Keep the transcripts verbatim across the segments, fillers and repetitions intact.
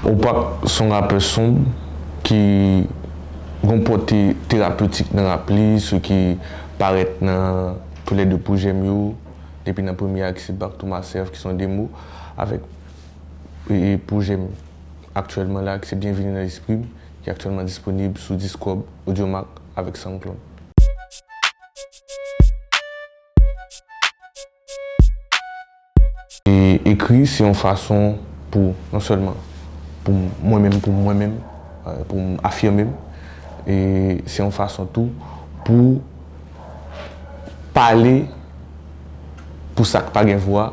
Opak se yon rapè sonb ki gen yon pòte terapeutik nan rap li, sa ki parèt nan toulède pwojè m yo, depi nan premye a ki se Back to Myself, ki se yon demo, avèk, e, e, pwojè m aktyèlman la, ki se Byenvini nan Lespri m, ki aktyèlman disponib sou Discogs, Audiomack avèk SoundCloud. E ekri, se yon fason pou, non sèlman pou mwen menm, pou mwen menm, euh, pou m afime m, e se yon fason tou pou pale pou sa k pa gen vwa.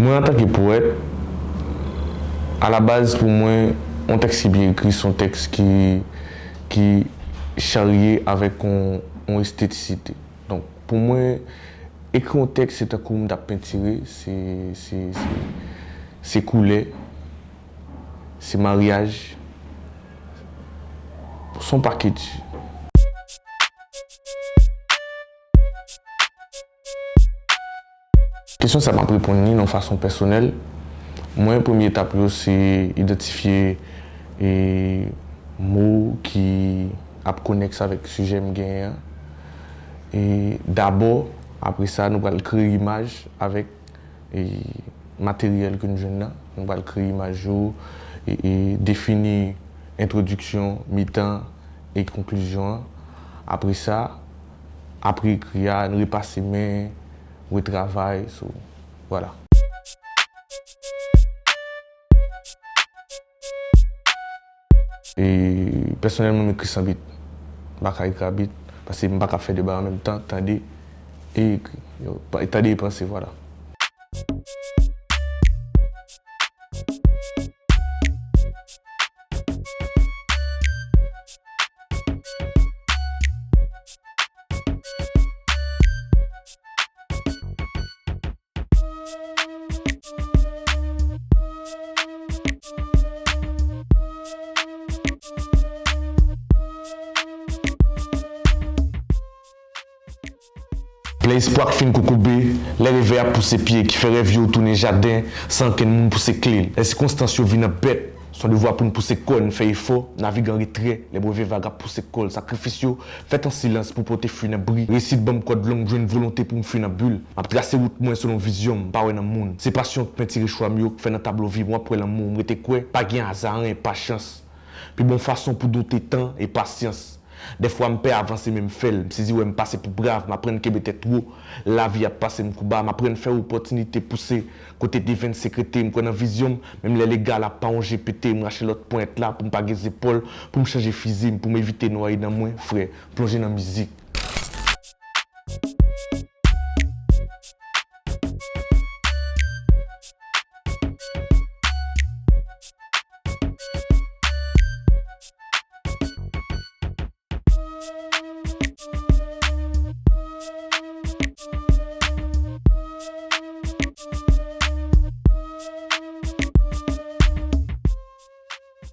Mwen, antanke powèt, alabaz, pou mwen, yon tèks ki byen ekri, se yon tèks ki, ki charye avèk yon, yon estetisite. Donk, pou mwen, ekri yon tèks, se tankou m t ap pentire, se, se, se, se koulè, se maryaj, se yon package. Kesyon sa a, m ap reponn li nan yon fason pèsonèl. Mwen, premye etap yo, se idantifye, e, mo ki ap konèks avèk sijè m genyen an. E dabò, apre sa, nou pral kreye imaj avèk, e, materyèl ke n jwenn nan. Nou pral kreye imaj yo, e, e defini entwodiksyon, mitan e konklizyon an. Apre sa, apre ekri a, n repase men, retravay, so, vwala. E pèsonèlman, m ekri san bit. M pa ka ekri a bit, paske m pa ka fè de bagay an menm tan, tande e ekri. Yo, pa, tande e panse, vwala. Lè espwa k fin kokobe, lè revè ap pouse pye, ki fè rèv yo tounen jaden san ankenn moun pouse kle l. Lè sikonstans yo vin ap bèt, se yon devwa pou n pouse kò n, fè efò, navige an retrè, lè breve vag ap pouse kò l. Sakrifis yo fèt an silans pou pote fwi nan bri. Reyisit ban m kòd long, jwenn volonte pou m fwi nan bil. M ap trase wout mwen selon vizyon m, m pa wè nan moun. Se pasyon k pentire chwa m yo, k fè nan tablo vi m w ap wè lanmou. M rete kwè, pa gen aza, anyen pa chans. Pi bon fason pou dote tan e pasyans. Dèfwa m pè avanse men m fè l, m sezi wè m pase pou brav, m aprann kenbe tèt wo. Lavi ap pase m kou ba, m aprann fè opòtinite pouse. Kote devenn sekrete, m kwè nan vizyon m, menm lè legal ap pa yon je pete, m rache lòt ponyèt la pou m pa gen zepòl, pou m chanje fizi m, pou m evite nwaye nan mwen, frè, plonje nan mizik.